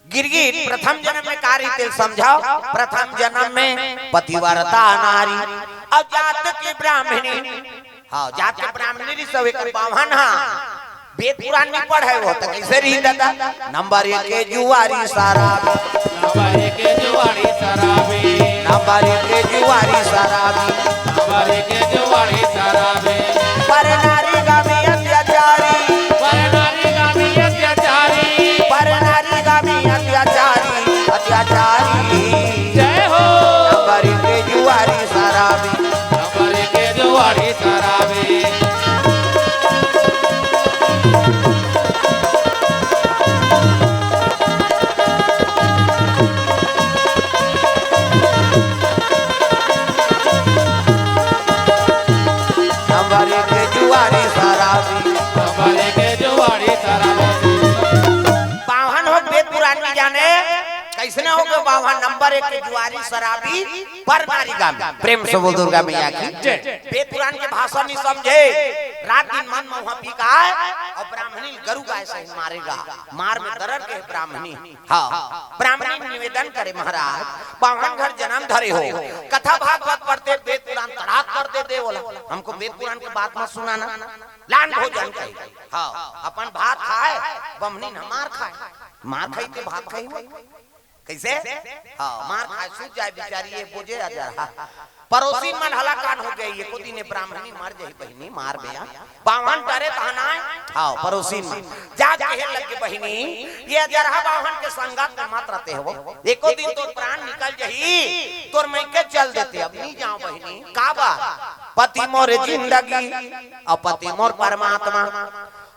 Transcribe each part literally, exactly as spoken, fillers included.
गिरगिट प्रथम जन्म में का रहिथे समझाओ। प्रथम जन्म में पतिव्रता नारी, अउ जात के ब्राह्मणी। हाँ, जात के ब्राह्मणी रहिस, एकर बाम्हन हा। वेद पुराण नइ पढ़े हो त कइसे रही दादा? नंबर एक के जुआरी शराबी। नंबर एक के जुआरी शराबी। नंबर एक के जुआरी शराबी। नंबर एक के जुआरी शराबी। पर नारी गामी अत्याचारी। पर नारी गामी अत्याचारी। पर नारी गामी अत्याचारी, अत्याचारी। जय हो। नंबर एक के जुआरी शराबी। नंबर एक के जुआरी शराबी। नंबर एक के जुआरी शराबी। नंबर एक के जुआरी शराबी। बाम्हन हो वेद पुराण नइ जाने, कइसने हो गे बाम्हन? नंबर एक के जुआरी शराबी, पर नारी गामी। प्रेम से बोल दुर्गा मैया की। जय। वेद पुराण के भाषा नइ समझे, रात दिन मन महुआ पी के आय, अउ ब्राह्मणी ल गरु गाय सही मारे गा। मार में दरर गे ब्राह्मणी। हाँ, ब्राह्मणी निवेदन करे, महाराज, बाम्हन घर जन्म धरे हो, कथा भागवत पढ़ते, वेद पुराण तड़ाक कर दे दे बोला, हमको वेद पुराण के बात मत सुनाना। लान भोजन करे। हाँ, अपन भात खाय, बम्हनी न मार खाय। मार खाही ते भात खाही। कइसे? हाँ, मार खाय, सूत जाय बिचारी, ए बोजे अजरहा। परोसिन मन हलाकान हो गे, एको दिन ए ब्राह्मणी मर जाही बहिनी, मार बेया। बाम्हन डरे तहनाय। हाँ, परोसिन मन जाके कहे लगे, बहिनी, ए अजरहा बाम्हन के संगत में मत रते हो। एको दिन तोर प्राण निकल जाही, तोर मइके चल देते, अब नइ जांव बहिनी। काबर? पति मोर जिंदगी, अउ पति मोर परमात्मा।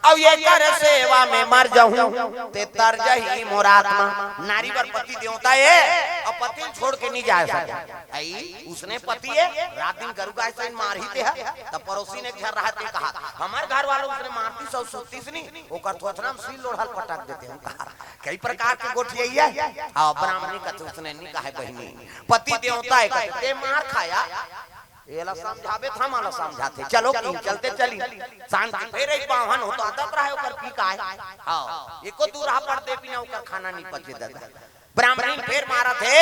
अउ एकर सेवा में मर जाहूं, ते तर जाही मोर आत्मा। नारी बर पति देवता ए, अउ पति ल छोड़ के नइ जाय सके। अई, उसने पति ए, रात दिन गरु गाय सही मारही ते ह, त परोसिन एक झन रहत हे कहा, हमर घर वाला उसने मारतिस अउ सुततिस नी, ओकर थोथना म सील लोढ़ा ल पटक देते हम कहा। कई प्रकार के गोठियाई हे। हाँ, ब्राह्मणी कथे उसने नइ कहे बहिनी, पति देवता ए कथे, ते मार खाया। एला समझाबे त हमला समझाथे। चलो कि चलते चली। शांति फेर एक बाम्हन हो तो आदत रहे ओकर पी के आय। हाँ, एको दू राहपट दे बिना ओकर खाना नइ पचे दादा। ब्राह्मणी फेर मारत हे।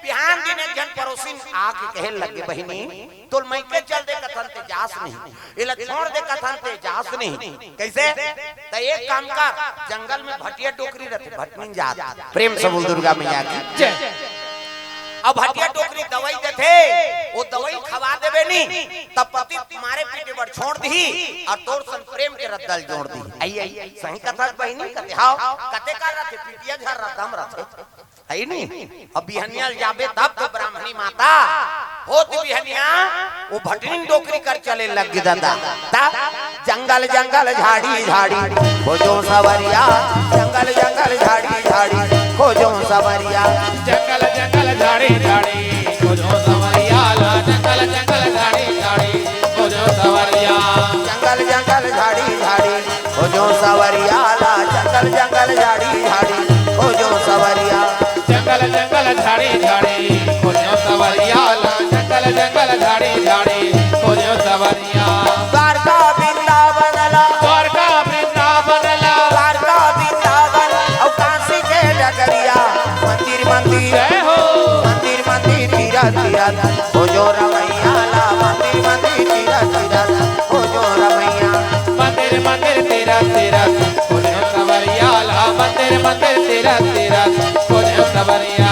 बिहान दिन एक झन परोसिन आके कहे लगे, बहिनी, तोर मइके चल दे कथन ते जास नहीं, एला छोड़ दे कथन ते जास नहीं। कइसे? त एक काम कर, जंगल में भटिया डोकरी रथे, भटनी जात। प्रेम से बोल दुर्गा मैया की। जय। अब भटिया डोकरी दवई देथे, ओ दवई खवा देबे नी, त पति मारे पीटे बर छोड़ दिही, अउ तोर संग प्रेम के रद्दा ल जोड़ दिही। अई, अई, सही कथा बहिनी कथे, हाव, कते काल रथे, पिटिया झर रद्दा म रथे। हे नी? अब बिहनिया ल जाबे तब तो ब्राह्मणी माता होत बिहनिया ओ भटनी डोकरी कर चले लग गे दादा। ता जंगल जंगल झाड़ी झाड़ी खोजों सवरिया, जंगल जंगल झाड़ी झाड़ी खोजों सवरिया। जंगल जंगल झाड़ी झाड़ी खोजों सवरिया ला, जंगल जंगल झाड़ी झाड़ी खोजों सवरिया। जंगल जंगल झाड़ी झाड़ी खोजों सवरिया ला, जंगल जंगल झाड़ी झाड़ी खोजों सवरिया। जंगल जंगल झाड़ी झाड़ी खोजों सवरिया ला, जंगल जंगल झाड़ी झाड़ी खोजों सवरिया। द्वारका वृंदावन ला, द्वारका वृंदावन ला, द्वारका वृंदावन अउ काशी के डगरिया। मंदिर मंदिर, जय हो। मंदिर मंदिर, तीरथ तीरथ खोजों रमैया ला, मंदिर मंदिर, तीरथ तीरथ खोजों रमैया। मंदिर मंदिर, तीरथ तीरथ खोजों सवरिया ला, मंदिर मंदिर, तीरथ तीरथ खोजों सवरिया।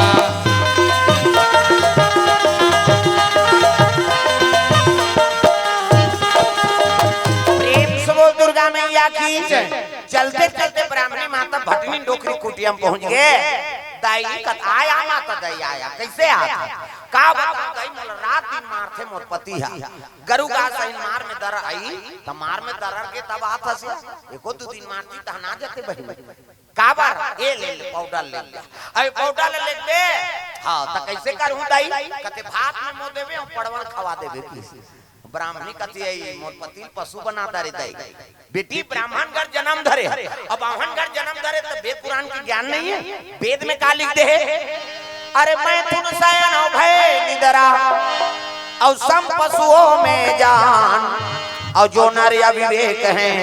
प्रेम से बोल दुर्गा मैया की। जय। चलते चलते ब्राह्मणी माता भटनी डोकरी कुटिया म पहुंच गे। दाई कथा आया माता, दाई आया, कइसे आत? का बतावंव दाई, मोला रात दिन मारथे मोर पति हा। गरु गाय सही मार में दरर आय, त मार में दरर गे तब आत हस। एको दू दिन मारतिस तहन आ जाते बहिनी। काबर? ए ले ले, पाउडर ले ले। अबे पाउडर ले लेबे? हाँ, त कइसे करहूं दाई? कथे भात में मो देबे, अउ पड़वा ल खवा देबे कि। ब्राह्मणी कथे, "ए, मोर पति ल पशु बना डारे दाई।" बेटी ब्राह्मण घर जन्म धरे, अब बाम्हन घर जन्म धरे त वेद पुराण के ज्ञान नइ हे। वेद में का लिख दे हे? अरे, मैथुन सयन भए निदरा, अउ सम पशुओं में जान, अउ जो नर अविवेक हैं,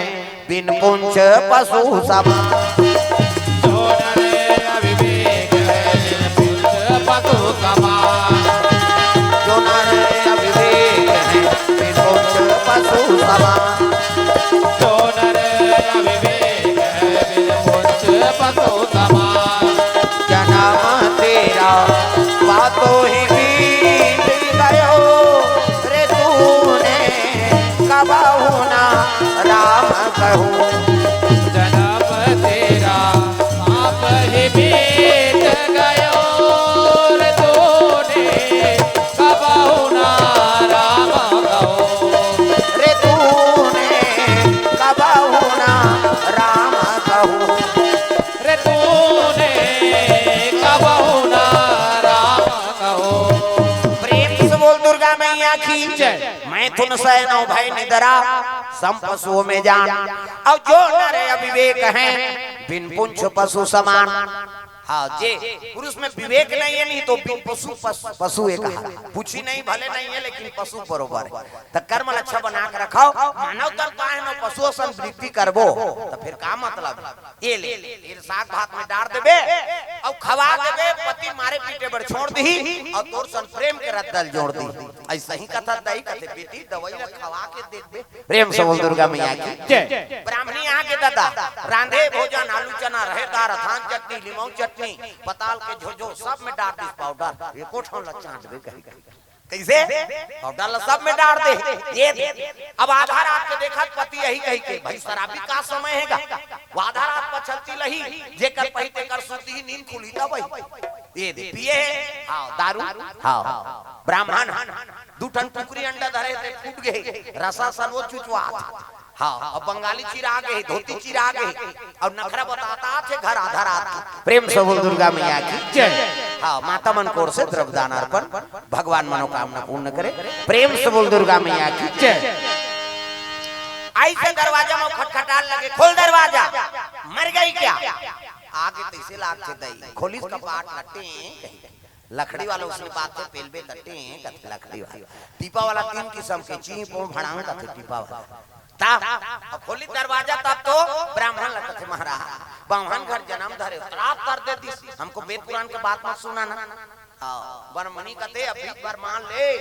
बिन पुंछ पशु समान। जो नर अविवेक समान। जन्म तेरा बातों ही बीत गयो रे तूने, कबहु ना राम कहूँ। जन्म तेरा पाप ही बीत गयो रे तूने, कबहु ना राम कहूँ। रे तूने कबहु ना राम कहूँ। रे तूने कबहु ना राम कहूँ। प्रेम से बोल दुर्गा मैया की जय। मैथुन सैन अउ भय निद्रा, सम पशुओं में जान। अउ जो नर अविवेक हैं, बिन पूँछ पशु समान। हाँ, जे पुरुष में विवेक नहीं है, नहीं तो बिन पशु, पशु, पशु एक है। पूँछ ही नहीं, भले नहीं है, लेकिन पशु बरोबर है। त कर्म ल अच्छा बना के रखव, मानव तन पाए न पशु असन वृत्ति करबो, त फिर का मतलब? ये ले, ये साग भात में डार देबे, अउ खवा देबे, पति मारे पीटे बर छोड़ दिही, अउ तोर सन प्रेम के रद्दा ल जोड़ दिही। अइसही कथा दई कथे, बेटी दवई ल खवा के देखबे। प्रेम से बोल दुर्गा मैया की जय। ब्राह्मणी आगे ददा, रांधे भोजन, आलू चना, रहेर दार, अथान चटनी, लिमऊ चटनी, पताल के झोझो, सब में डार दिस पाउडर, एको ठन ल चाटबे कही। कइसे? पाउडर ल सब में डार दे। ये दे। अब आधा रात के देखत पति यही कही के, "भाई शराबी का समय हे गा? वो आधा रात पछलती लही, जेकर पही तेकर सुरती ही नींद खुलही तब ही।" ये दे, पिए हे? हाँ, दारू? हाँ। ब्राह्मण, दू ठन कुकरी अंडा धरे थे, फूट गए, रसा सन वो चुचवात। हाँ, अब बंगाली चिरा गे, धोती चिरा गे, अउ नखरा बतात हे घर आधा रात के। प्रेम से बोल दुर्गा मैया की जय। हाँ, माता मन कोर से द्रव्यदान अर्पण, भगवान मनोकामना पूर्ण करे। प्रेम से बोल दुर्गा मैया की जय। अइसे दरवाजा में खटखटान लगे, "खोल दरवाजा, मर गई क्या?" आगे तइसे लागथे दई, खोलिस कपाट ल टें कही। लकड़ी वाला उसने बात के पेलबे त टें कथे लकड़ी वाला। टीपा वाला तीन किसम के, चीं पों भड़ांग कथे टीपा वाला। ता, अब खोली दरवाजा तब तो ब्राह्मण ल कथे, "महाराज, बाम्हन घर जन्म धरे, श्राप कर दे दिस, हमको वेद पुराण के बात मत सुनाना।" हाँ, ब्राह्मणी कथे, "अब बीच बार मान ले,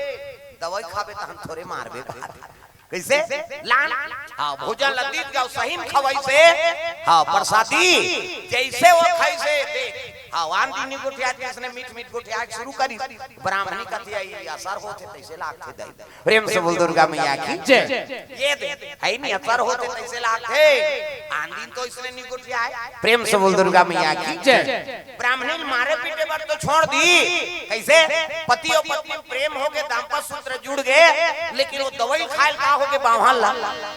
दवई खाबे त हम थोरे मारबे बात।" कइसे? लान। हाँ, भोजन ल दीत जाव, सही म खवइसे। हाँ, प्रसादी। जइसे वो खइसे, दे। हाँ, आन दिन गोठिया, जइसने मीठ मीठ गोठिया के शुरू करी। ब्राह्मणी कथे, "ये असर होथे, तइसे लागथे दई।" प्रेम से बोल दुर्गा मैया की जय। ये दे, हे नहीं, असर होथे, तइसे लागथे। आन दिन तो इसने नहीं गोठिया है। प्रेम से बोल दुर्गा मैया की जय। ब्राह्मणी ल मारे पीटे बर तो छोड़ दी, कइसे? पति अउ पत्नी में प्रेम होगे, दाम्पत्य सूत्र जुड़ गे, लेकिन वो दवई खाय ल का होगे बाम्हन ला?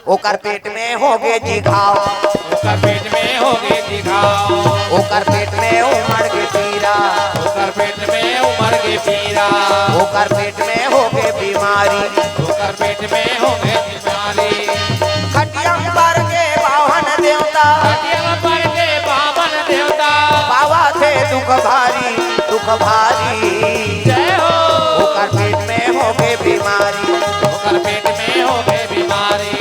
ओकर पेट में होगे जी घाव। ओकर पेट में होगे जी घाव। ओकर पेट में उमड़ गे पीरा। ओकर पेट में उमड़ गे पीरा। ओकर पेट में होगे बीमारी। ओकर पेट में होगे बीमारी। खटिया म पर गे बाम्हन देवता। खटिया म पर गे बाम्हन देवता। पावथे दुख भारी, दुख भारी। जय हो। ओकर पेट में होगे बीमारी। ओकर पेट में होगे बीमारी।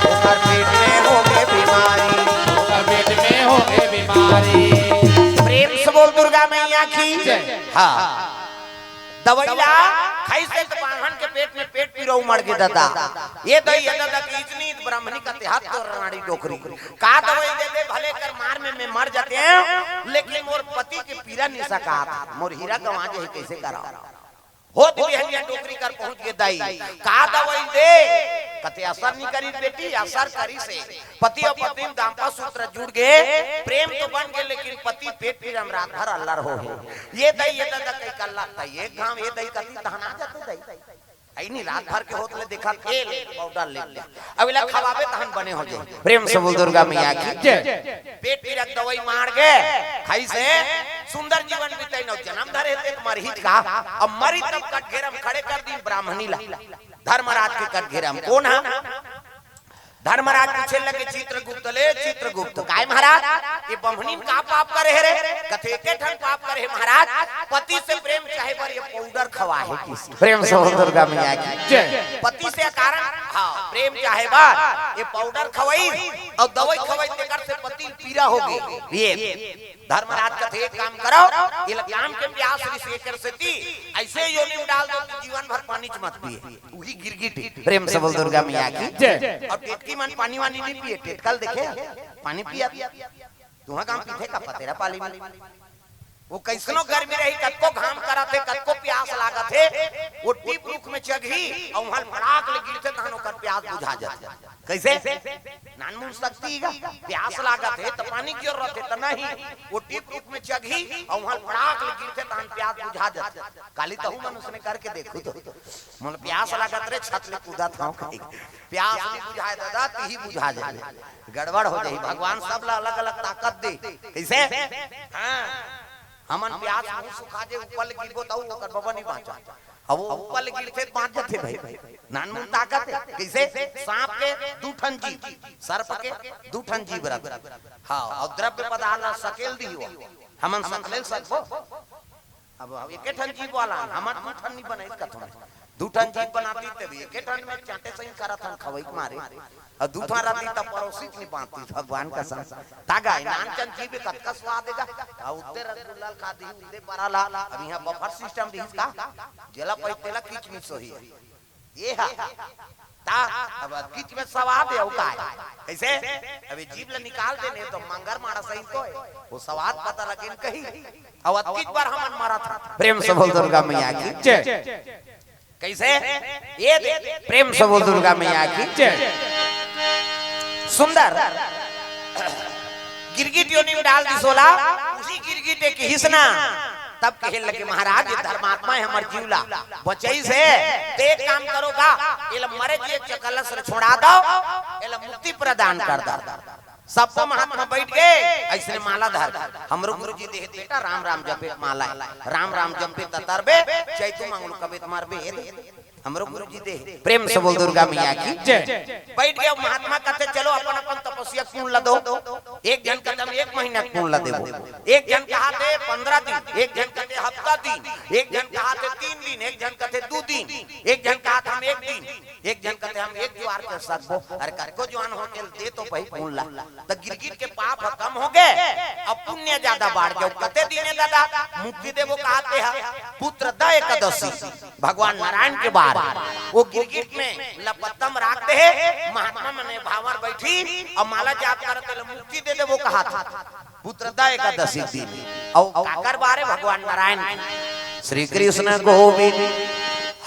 ओकर पेट में होगे बीमारी। ओकर पेट में होगे बीमारी। प्रेम से बोल दुर्गा मैया की जय। हाँ। दवई ला खाइसे त बाम्हन के पेट में पेट पीरा उमड़ गे ददा। ये दई, ये ददा की इतनी त ब्राह्मणी कथे हाथ तो रानी डोकरी। का दवई दे दे, भले कर मार में मैं मर जातेंव, लेकिन मोर पति के पीरा नि सकात, मोर हीरा गंवा गे हे, कइसे कराव? होत बिहनिया डोकरी कर पहुंच गे दई, का दवई दे? कथे असर नि करिस बेटी, असर करिसे। पति अउ पत्नी म दाम्पत्य सूत्र जुड़ गे, प्रेम तो बन गे, लेकिन पति पेट पीरा म रात भर अल्लर होहे। ये दई, ये ददा कही कल्ला, त एक घांव ये दई कती तहन आ जाते दई। अइ नहीं, रात भर के होत ले देखा के ले पाउडर ले ले। अब इला खवाबे तहन बने हो जाए। प्रेम से बोल दुर्गा मैया की जय। पेट पीरा के दवई मार गे, खाइसे सुंदर जीवन बिताइन, जन्म धरे हे त मरही का। अब मरी तब कटघेरा म खड़े कर दीन ब्राह्मणी ला। धर्मराज के कटघेरा म कोन हा? धर्मराज पूछे लगे चित्रगुप्त ले, "चित्रगुप्त, काय महाराज, ये बम्हनी म का पाप करे हे रे?" कथे, "एके ठन पाप करे हे महाराज, पति से प्रेम चाहे बर ये पाउडर खवा हे किस।" प्रेम से बोल दुर्गा मैया की जय। पति से कारण, हाँ, टेम चाहे बार, ये पाउडर खवई अउ दवई खवई, तेकर से पतिल पीरा हो गे। ये धर्मराज कथे, "एक काम करो, ये काम के प्यास रिस एकर सेती, ऐसे योनि में डाल दो कि जीवन भर पानी च मत पिए।" उही गिरगिट, प्रेम से बोल दुर्गा मैया की। जय। अउ टेटकी मन पानी वानी नहीं पिए, टेटकल देखे, पानी पिया। तुहा गांव पीथे का पतेरा पाली में? वो कैसनो गर्मी रही, कतको घाम करत हे, कतको प्यास लागत हे, वो टीप रुख में चघही अउ उहां पड़ाक ले गिरथे, तहन ओकर प्यास बुझा जाथे। कैसे? नानमुन शक्ति गा, प्यास लागत हे त पानी की जरूरत हे त नहीं, वो टीप रुख में चघही अउ उहां पड़ाक ले गिरथे, तहन प्यास बुझा जाथे। काली तहू मन उसने करके देखू तो, मोला प्यास लागत रे, छत ले कूदत हंव कही। प्यास नहीं बुझाए दादा, तिही बुझा जाए। गड़बड़ हो जाही। भगवान सब ला अलग-अलग ताकत दे। कैसे? हाँ। हमन प्यास मुंह सुखा जे, ऊपर ले गिरबो त ओकर बबा नहीं बांचा। अब वो ऊपर ले गिरथे त बांच जाथे भाई। नानमुन ताकत हे। कैसे? सांप के दू ठन जीभ, सर्प के दू ठन जीभ रथे। हाँ, अउ द्रव्य पदार्थ ला सकेल दिही। हमन सकलेल सकबो? अब, अब एके ठन जीभ वाला, हमर दू ठन नहीं बने कथों। दू ठन जीभ बनाती तभी एके ठन में चांटे सही करत हन खवई के मारे। अउ दू ठन रहती तब परोसी के नहीं बांधती, भगवान कसम। तागा, नान चन जीभ कतका स्वाद हे गा। अउ उत्ते रसगुल्ला खा दी, उत्ते बरा ला। अब इहां बफर सिस्टम रहिस का? जेला पई तेला किचमिच होही। ये हा। ता, अब अतकिच में सवाद हे, अउ का हे? कैसे? अभी जीभ ले निकाल देने तो मंगर मारा सही तो हे। वो सवाद पता लगे न कही। अउ अतकिच बार हमन मरत हन। प्रेम से बोल दुर्गा मैया की। जय। कैसे? ये दे, प्रेम से बोल दुर्गा मैया की। जय। सुंदर। गिरगिट योनि में डाल दिस ओला, उही गिरगिट एक हिसना। तब कहे लगे, "महाराज, ये धर्मात्मा हे, हमर जीव ला बचइस हे, ते एक काम करो गा, एला मरे जिए चकलस ले छोड़ा दो, एला मुक्ति प्रदान कर दो।" सब महात्मा बैठ गे, अइसने माला धर, हमरो गुरुजी दे हे बेटा, राम राम जपे माला, राम राम जपे त तरबे, चैतू मंगलू कबे त मरबे, ये दे। हमरो गुरुजी दे हे। प्रेम से बोल दुर्गा मैया की। जय। बैठ गे महात्मा, कथे, "चलो अपन अपन तपस्या के पुन ला दो।" एक झन कथे, "हम एक महीना के पुन ला देबो।" एक झन कहाथे, "पंद्रह दिन।" एक झन कथे, "हफ्ता दिन।" एक झन कहाथे, "तीन दिन।" एक झन कथे, "दू दिन।" एक झन कहाथे, "हम एक दिन।" एक झन कथे, "हम एक जुआर कर सकबो।" अरे कतको जुआर हो के दे तो भाई पुन ला। त गिरगिट के पाप ह कम हो गे, अब पुण्य ज्यादा बाढ़ गे। कते दिन हे दादा मुक्ति देबो कहाथे ह? पुत्रदा एकादशी। भगवान नारायण के बार वो गिरगिट में लपत्तम राख दे हे, महात्मा मने भांवर बैठी अउ माला जाप करत हे, मुक्ति दे देबो कहाथे। पुत्रदा एकादशी दिन। अउ काकर बार हे? भगवान नारायण के। श्री कृष्ण गोविंद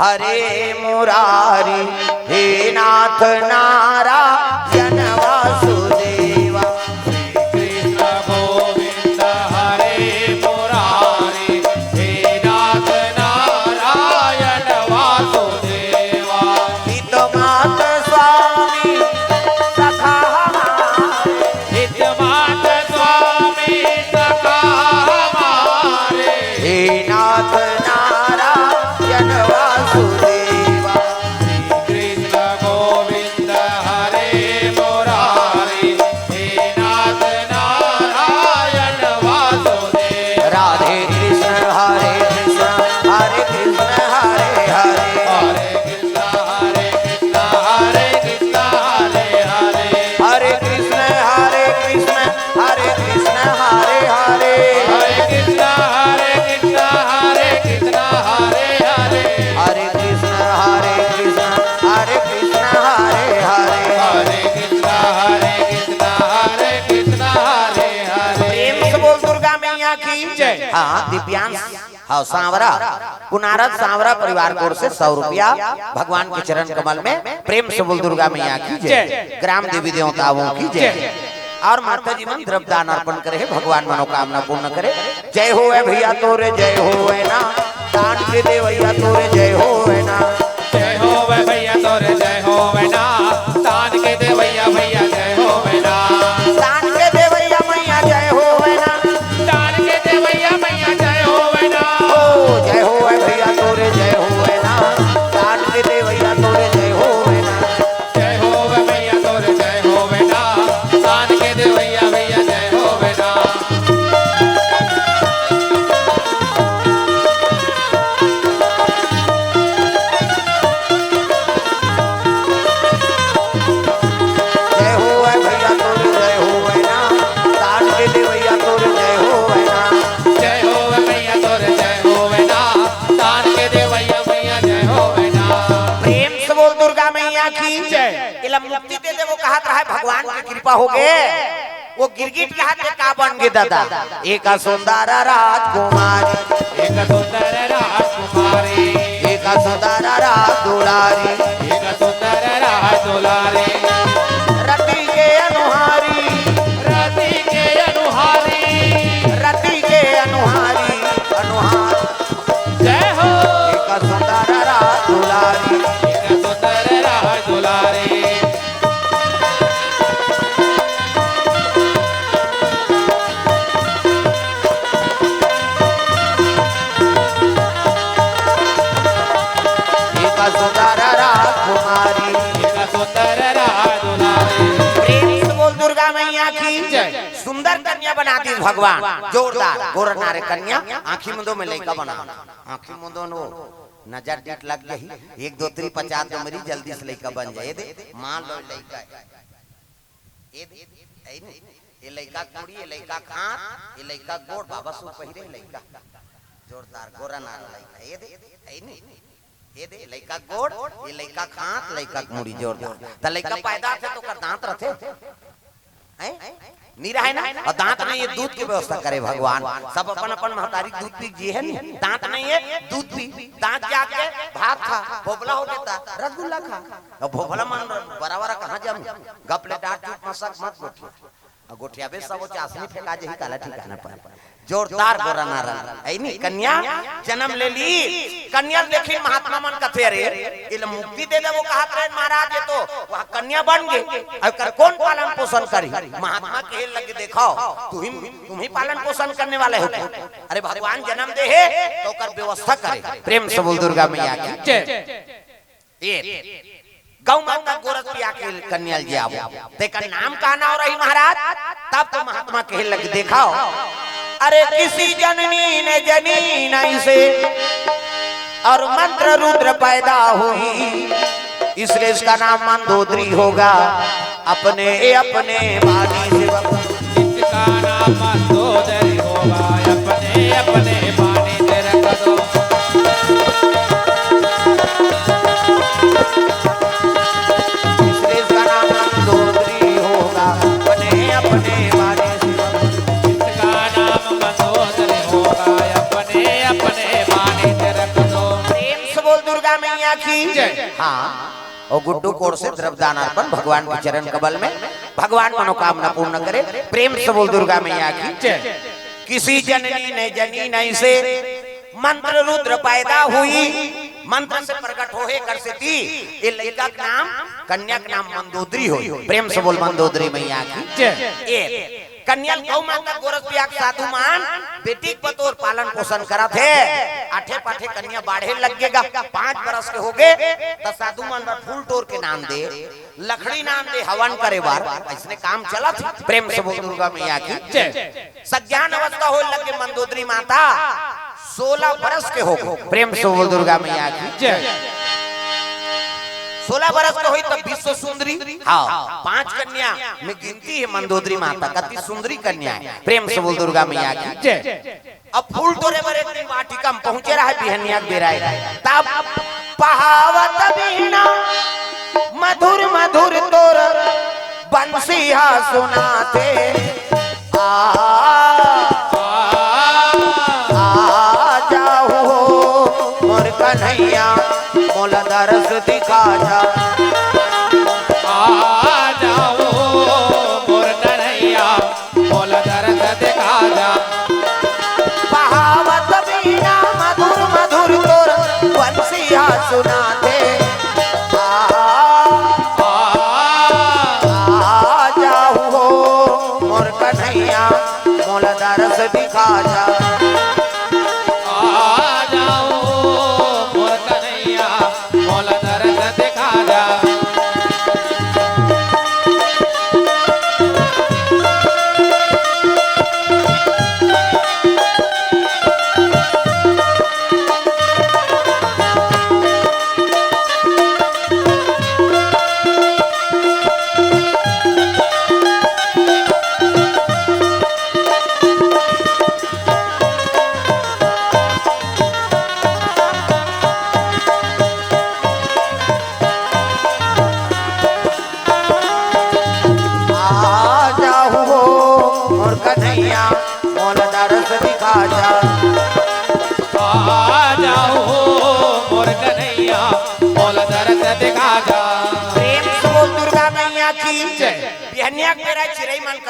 हरे मुरारी, हे नाथ नारायण वासुदेवा। श्री कृष्ण गोविंद हरे मुरारी, हे नाथ नारायण वासुदेवा। हित मात स्वामी सखा हमारे। हित मात स्वामी सखा हमारे। हे नाथ नारायण वासुदेवा। श्री कृष्ण गोविंद हरे मुरारी, हे नाथ नारायण वासुदेव। राधे कृष्ण हरे कृष्ण हरे कृष्ण हरे हरे। हरे कृष्ण हरे कृष्ण हरे कृष्ण हरे हरे। हरे कृष्ण हरे कृष्ण हरे कृष्ण हरे हरे। हरे कृष्ण हरे कृष्ण हरे कृष्ण हरे हरे। हरे कृष्ण हरे कृष्ण हरे कृष्ण हरे हरे। हरे कृष्ण हरे कृष्ण हरे कृष्ण हरे हरे। प्रेम से बोल दुर्गा मैया की जय। हाँ, दिव्यांश, हाँ, सांवरा, कुनारद सांवरा परिवार की ओर से सौ रुपया भगवान के चरण कमल में। प्रेम से बोल दुर्गा मैया की जय। जय। ग्राम देवी देवताओं की जय। जय। अउ माता जी मन द्रव्य दान अर्पण करे हे, भगवान मनोकामना पूर्ण करे। जय होवे भैया तोरे जय होवे ना, दान के देवैया तोरे जय होवे ना। जय होवे भैया तोरे जय होवे ना, दान के देवैया भैया जय होवे ना। दान के देवैया मैया जय होवे ना। दान के देवैया मैया जय होवे ना। ओ जय होवे भैया तोरे जय होवे ना, दान के देवैया तोरे जय होवे ना। जय होवे भैया तोरे जय होवे ना, दान के देवैया भैया जय होवे ना। भगवान के कृपा हो गे, वो गिरगिट रहा थे का बन गे दादा, एक सुंदर राजकुमारी, एक सुंदर राजकुमारी, एक सुंदर राज दुलारी, एक सुंदर राज दुलारी। रति के अनुहारी, रति के अनुहारी, रति के अनुहारी, अनुहार। जय हो। एक सुंदर राज दुलारी, एक सुंदर राज दुलारी। एक सुंदर राजकुमारी। एक सुंदर राजकुमारी। प्रेम से बोल दुर्गा मैया की जय। सुंदर कन्या बना दी भगवान, जोरदार। गोर नारे कन्या, आँखी मुंदो में लइका बना। आँखी मुंदो नो, नजर डीठ लग गई। एक दो तीन पचास दो मेरी जल्दी से लइका बन जाए दे। मान लो लइका है। ए दे, ए नी, ए लइका के मुड़ी, ए लइका के हाथ, ए लइका के गोड़, बाबा सूट पहिरे लइका। जोरदार, गोरा नार लइका। ए दे, ए नी, ए दे, लइका के गोड़, ए लइका के हाथ, लइका के मुड़ी, जोरदार। त लइका पैदा होथे त ओकर दांत रथे? हैं? नी रहे ना? अउ दांत नहीं हे, दूध के व्यवस्था करे भगवान। सब अपन अपन महतारी के दूध पी के जिए हे नी। दांत नहीं हे, दूध पी, दांत जाके भात खा, भोभला हो गे त रसगुल्ला खा। अउ भोभला मन बराबर कहाँ जम? गप ले डार चुप मसक मत गोठिया। अउ गोठियाबे सब वो चासनी फेंका जही काला ठिकाना पर। जोरदार गोरा नारा। ऐनी कन्या जन्म ले ली। कन्या ल देखिन महात्मा मन कथे, "अरे, एला मुक्ति दे देबो," कहत रहे महाराज, ये तो वहाँ कन्या बन गे। अउ कर कौन पालन पोषण करी? महात्मा कहे लगे, "देखो, तुम ही, तुम ही पालन पोषण करने वाले हो।" अरे भगवान जन्म दे हे, तो ओकर व्यवस्था करे। प्रेम से बोल दुर्गा मैया की जय। ए, गौ माता गोरस पिया के कन्या ल जियाबो। तेकर नाम का नाम रही महाराज? तब तो महात्मा कहे लगे, "देखो, अरे किसी जननी ने जनी नहीं से और मंत्र रुद्र पैदा हुई, इसलिए इसका नाम मंदोदरी होगा।" अपने, ए, अपने बानी से बता। इसका नाम मंदोदरी होगा, अपने, अपने बानी से रख दो। इसलिए इसका नाम मंदोदरी होगा, अपने, अपने बानी से बता। इसका नाम मंदोदरी होगा, अपने, अपने बानी से रख दो। प्रेम से बोल दुर्गा मैया की जय। हाँ। अउ गुड्डू कोर से द्रव्यदान अर्पण भगवान के चरण कमल में, भगवान मनोकामना पूर्ण करे। प्रेम से बोल दुर्गा मैया की जय। किसी जननी ने जनी नहीं से मंत्र रुद्र पैदा हुई, मंत्र से प्रकट होहे कर सेती ए लइका के नाम, कन्या के नाम मंदोदरी होई। प्रेम से बोल मंदोदरी मैया की जय। ए कन्या ल गौ माता गोरस पिया के साधु मन बेटी के बतौर पालन पोषण करत हे। आठे पाठे कन्या बाढ़े लग गेगा, पाँच बरस के होगे, त साधु मन बर फूल टोर के नाम दे, लकड़ी नाम दे हवन करे बर, अइसने काम चलत हे। प्रेम से बोल दुर्गा मैया की जय। सज्ञान अवस्था होए लगे मंदोदरी माता, सोलह बरस के होगे। प्रेम से बोल दुर्गा मैया की जय। सोलह बरस के होई तब विश्व सुंदरी, हाँ, पांच कन्या में गिनती हे मंदोदरी माता, कति सुंदरी कन्या हे। प्रेम से बोल दुर्गा मैया की जय। अब फूल टोरे बर एक दिन वाटिका में पहुंचे रहे, बिहनिया के बेरा हे। तब पहावत बीना मधुर मधुर तोर बंसिया सुनाथे। आ, आ जाओ हो मोर कन्हैया, मोला दरस दिखा जा। आ जाओ हो मोर कन्हैया, मोला दरस दिखा जा। बहावत बीना मधुर मधुर तोर बंसिया सुनाथे। आ, आ, आ जाहू हो मोर कन्हैया, मोला दरस दिखा जा। आ जाओ मोर कन्हैया, मोला दरस दिखा जा।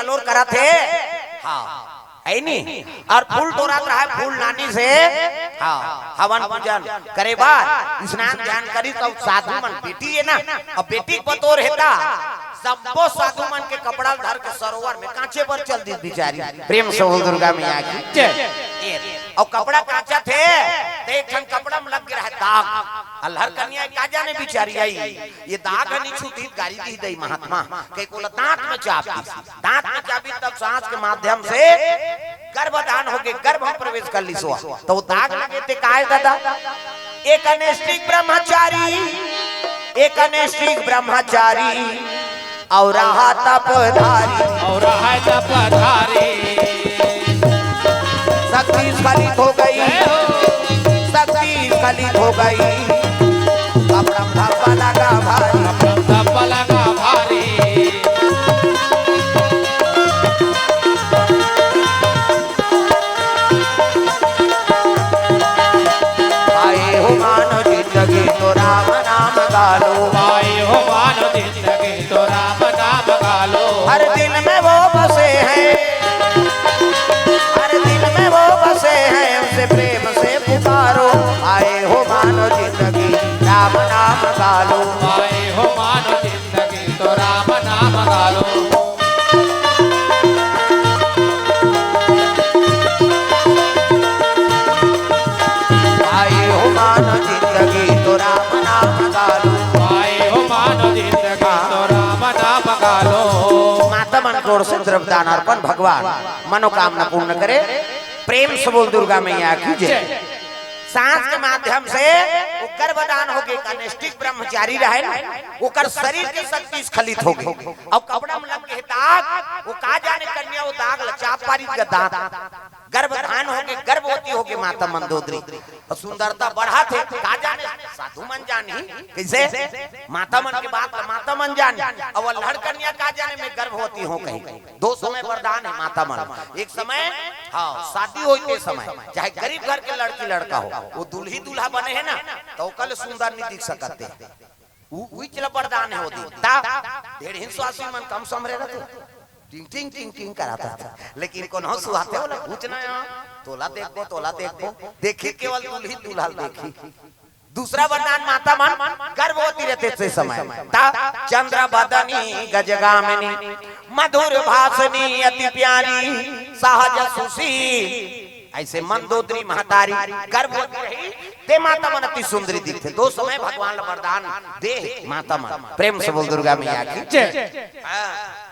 कलोर करत हे। हाँ, हे नी? अउ फूल टोरत रहय, फूल लानिस हे। हाँ, हवन पूजन करे बर स्नान ध्यान करिस, त साधु मन, बेटी हे ना, अउ बेटी के बतोर हे त सब्बो साधु मन के कपड़ा ल धर के सरोवर में कांचे बर चल दिस बिचारी। प्रेम से बोल दुर्गा मैया की जय। अउ कपड़ा कांचत हे, त एक ठन कपड़ा में लग गे रहय दाग। अल्हड़ कन्या का जाने बिचारी अई, ये दाग ह नी छूटिस, गारी दिस दई महात्मा, कहिके ओला दांत में चाप दिस। दांत में चाबिस तब सांस के माध्यम से गर्भदान होगे, गर्भ में प्रवेश कर लिस। त वो दाग लगे ते काय दादा? एक अनैष्ठिक ब्रह्मचारी, एक अनैष्ठिक ब्रह्मचारी, अउ रहा तपधारी। अउ रहा तपधारी। शक्ति स्खलित हो गई, शक्ति स्खलित हो गई। कपड़ा में धब्बा लगा भारी। कपड़ा में धब्बा लगा भारी। आए हो मानव जिंदगी तो राम नाम गा लो। आए हो मानव जिंदगी तो राम नाम गा लो। हर दिल में वो बसे हैं, हर दिल में वो बसे हैं, उनसे प्रेम से पुकारो। आए हो मानव जिंदगी राम नाम गा लो। आए हो मानव जिंदगी तो राम नाम गा लो। आए हो मानव जिंदगी तो राम नाम गा लो। आए हो मानव जिंदगी तो राम नाम गा लो। माता मन के ओर से द्रव्यदान अर्पण, भगवान मनोकामना पूर्ण करे। प्रेम से बोल दुर्गा मैया की जय। सांस के माध्यम से वो गर्भदान होगे, एक अनैष्ठिक ब्रह्मचारी रहय ना, ओकर शरीर के शक्ति स्खलित होगे, अउ कपड़ा में लग गे दाग, वो का जाने कन्या वो दाग ल चाप पारिस गा दांत। गर्भधान होगे, गर्भवती होगे माता मंदोदरी। अउ सुंदरता बढ़त हे, का जाने साधु मन जानही कइसे माता मन के बात ल माता मन जानही। अउ अल्हड़ कन्या का जाने मैं गर्भवती हों कहिके। दो समय वरदान हे माता मन। एक समय, हाँ, शादी होय ते समय, चाहे गरीब घर के लड़की लड़का हो, वो दुल्ही दूल्हा बने हे ना, त ओकर ले सुंदर नी दिख सकत हे। उ, उइच ल वरदान हे वो दिन। त ढेड़हिन सुवासिन मन कम समरे रहिथे। टिंग, टिंग, टिंग, टिंग करत रहिथे। लेकिन कोनो सुहाथे ओला पूछ ना, तोला देखबो, तोला देखबो। देखही केवल दुल्ही दूल्हा ल देखही। दूसरा वरदान माता मन गर्भवती रहिथे ते समय। त चंद्र बदनी गजगामिनी, मधुर भाषिणी अति प्यारी, सहज सुशील। अइसे मंदोदरी महतारी गर्भवती रही, ते माता मन अति सुंदरी दिखथे। दो समय भगवान ल वरदान दे हे माता मन। प्रेम से बोल दुर्गा मैया की जय। हाँ।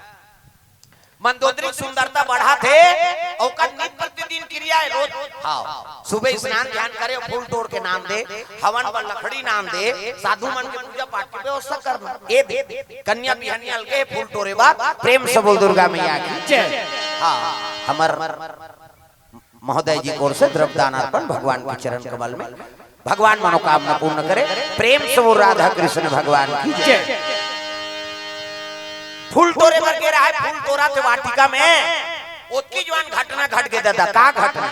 मंदोदरी के सुंदरता बढ़त हे, ओकर नित प्रतिदिन क्रिया हे रोज। हाँ, सुबह स्नान ध्यान करे, फूल टोर के नाम दे, हवन बर लकड़ी नाम दे, साधु मन के पूजा पाठ के व्यवस्था करना। ए दे, कन्या बिहनिया अलगे फूल टोरे बर, प्रेम से बोल दुर्गा मैया की जय। हाँ, हमर महोदय जी के ओर से द्रव्यदान अर्पण भगवान के चरण कमल में, भगवान मनोकामना पूर्ण करे। प्रेम से बोल राधा कृष्ण भगवान की जय। फूल टोरे बर गे रहय, फूल टोरत हे वाटिका में, ओतकी जुवार घटना घट गे दादा। का घटना?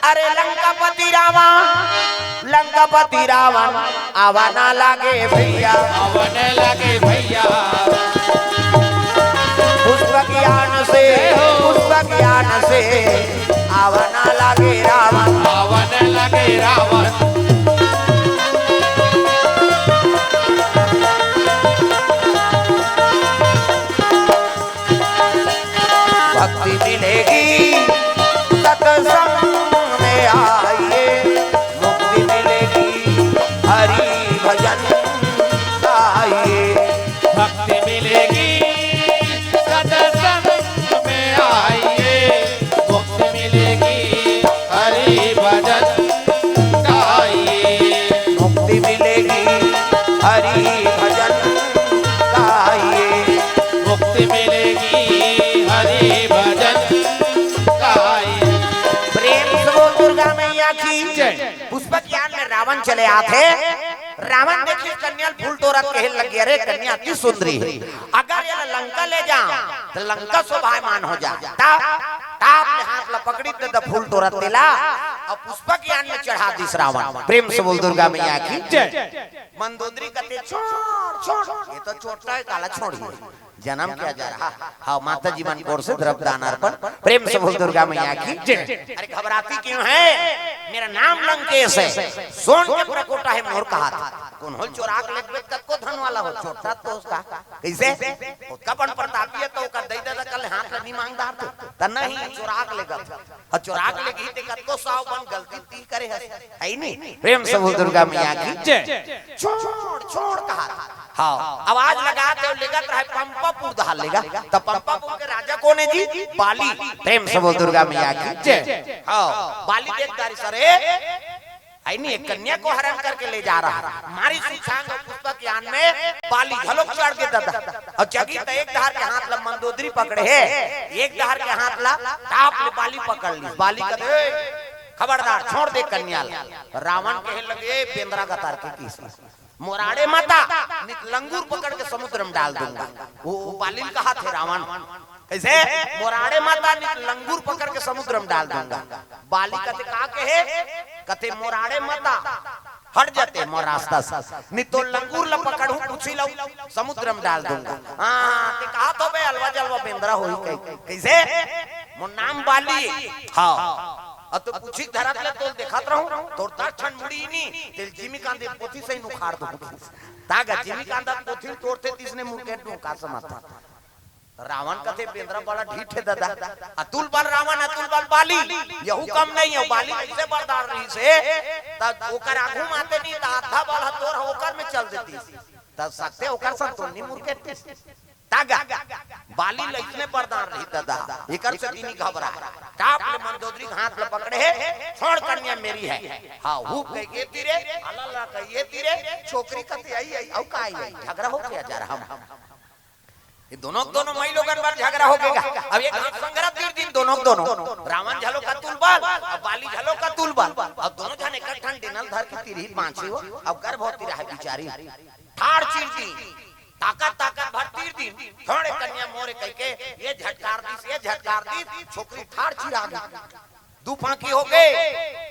अरे लंकापति रावण, लंकापति रावण, आवा ना लागे भैया। आवा ना लागे भैया। पुष्प ज्ञान से, पुष्प ज्ञान से, आवा ना लागे रावण। आवा ना लागे रावण। भक्ति मिलेगी सत्संग में आइए, मुक्ति मिलेगी हरि भजन गाइए। भक्ति मिलेगी सत्संग में आइए, मुक्ति मिलेगी हरि भजन गाइए। मुक्ति मिलेगी हरि भजन गाइए। मुक्ति मिलेगी हरि भजन गाइए। प्रेम से बोल दुर्गा मैया की जय। पुष्प ज्ञान में रावण चले आथे। रावण देखिस कन्या ल फूल टोरत कहे लगे, "अरे कन्या अति सुंदरी हे, अगर एला लंका ले जाओ त लंका शोभायमान हो जाए।" त, त अपने हाथ ला पकड़ी त फूल टोरत तेला पुष्पक यान में चढ़ा दिस रावण। प्रेम से बोल दुर्गा मैया की जय। मंदोदरी कथे, "छोड़, छोड़, ये तो छोटा है, काला छोड़ ही। जन्म क्या जा रहा?" हाँ, माता जी मन कोर से द्रव्य दान अर्पण। प्रेम से बोल दुर्गा मैया की जय। अरे घबराती क्यों है? मेरा नाम लंकेश है, सोन के प्रकोटा है मोर कहा था। कौन होल चोराक लेगबे, कतको धन वाला हो, छोटा तो उसका। कैसे? ओतका बड़ प्रतापी है तो ओकर दई ददा कल हाथ ल नी मांगदार थे। त नहीं, चोराक लेगत। अउ चोराक लेगही ते कतको साव बन गलती ती करे हस। है नी? प्रेम से बोल दुर्गा मैया की जय। छोड़, छोड़ कहा। हाँ, आवाज लगा दे, लेगत रहे पंपापुर दहा लेगा। त पंपापुर के राजा कौन है जी? बाली। प्रेम से बोल दुर्गा मैया की जय। हाँ, बाली देख दारी सरे। है नी, एक कन्या को हरण करके ले जा रहा है। मारी सुछांग अउ पुष्पक यान में बाली घलोक चढ़ गे ददा। अउ जगी त एक धार के हाथ ला मंदोदरी पकड़े हे, एक धार के हाथ ला टाप ले बाली पकड़ ली। बाली कथे, "खबरदार, छोड़ दे कन्या ला।" रावण कहे लगे, "बेंदरा गतार के किस मोराड़े मता, नित लंगूर पकड़ के समुद्र में डाल दूंगा।" वो, वो बाली ल कहा थे रावण, कैसे? "मोराड़े मता, नित लंगूर पकड़ के समुद्र में डाल दूंगा।" बाली कथे, "का कहे?" कथे, "मोराड़े मता, हट जाते मोर रास्ता से, नित तो लंगूर ल पकड़हूं, पूछी लऊ, समुद्र में डाल दूंगा।" हाँ, ते कहा तो बे अलवा जलवा बेंदरा होही कही। कैसे? "मोर नाम बाली।" हाँ। अब तो पूछी धरत ले तोल देखत रहूं, तोर दस ठन मुड़ी नी, तेल जिमी कांदे पोथी सही नुखार दूं। तागा जिमी कांदा पोथी तोड़ते तिसने मुड़ के डोका समाता। रावण कथे, "बेंदरा बड़ा ढीठ है ददा।" अतुल बल रावण, अतुल बल बाली, यहू कम नहीं है। बाली कैसे बरदार रहिसे, त ओकर आगू माते नहीं, त आधा बल ह तोर ह ओकर में चल देती। त सकते ओकर संतुल नहीं मुरकेती। तागा, बाली ल इसने बरदार रही ददा, एकर से भी नहीं घबरा। टाप ले मंदोदरी के हाथ ल पकड़े हे, "छोड़ कन्या मेरी है।" हाँ, हु कह के तीरे, अला ला कह के तीरे, छोकरी कथे आई, आई, अउ का आई, आई, झगड़ा हो गया जा रहा हम। ये दोनों, दोनों माई लोगन बर झगड़ा हो गया। अब एक हाथ संगरा तीर दिन दोनों, दोनों। रावण झलो का तुलबल, अब बाली झलो का तुलबल। अब दोनों झन एक ठन डेनल धर के तिरही बांची हो, अब गर्भवती रहे बिचारी। ठाड़ चीर दी, ताकत, ताकत भर तीर दी। थोड़े कन्या मोरे कह के, ये झटकार दीस, ये झटकार दीस, छोकरी ठाड़ चिरा गई। दू फांकी हो गए।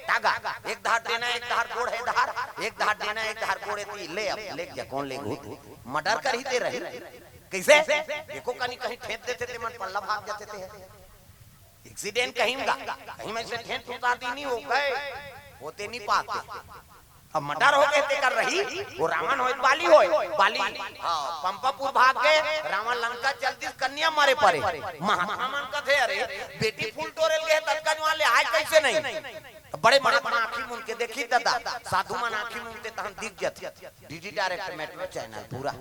तागा, एक धार डेना, एक धार गोड़ हे धार, एक धार डेना, एक धार गोड़ हे ती, ले अब, ले जा, कौन ले घूट? मर्डर करही ते रही। कैसे? एको कनी कहीं ठेंप देते ते मन पल्ला भाग जाते ते। एक्सीडेंट कहीं का, कहीं में से ठेंप उतार दी नहीं हो गए, होते नहीं पाते। अब मर्डर हो गए ते कर रही, वो रावण होय, बाली होय, बाली। हाँ, पंपापुर भाग गए, रावण लंका चल दिस, कन्या मरे परे। महात्मा मन कथे, "अरे, बेटी फूल टोरे ल गए, ततका जुआन ले आए कैसे नहीं?" तो बड़े महात्मा आँखी मूंद के देखी ददा, साधु मन आँखी मूंदते तहन दिख जाथे। डीडी डायरेक्ट मेट्रो चैनल पूरा।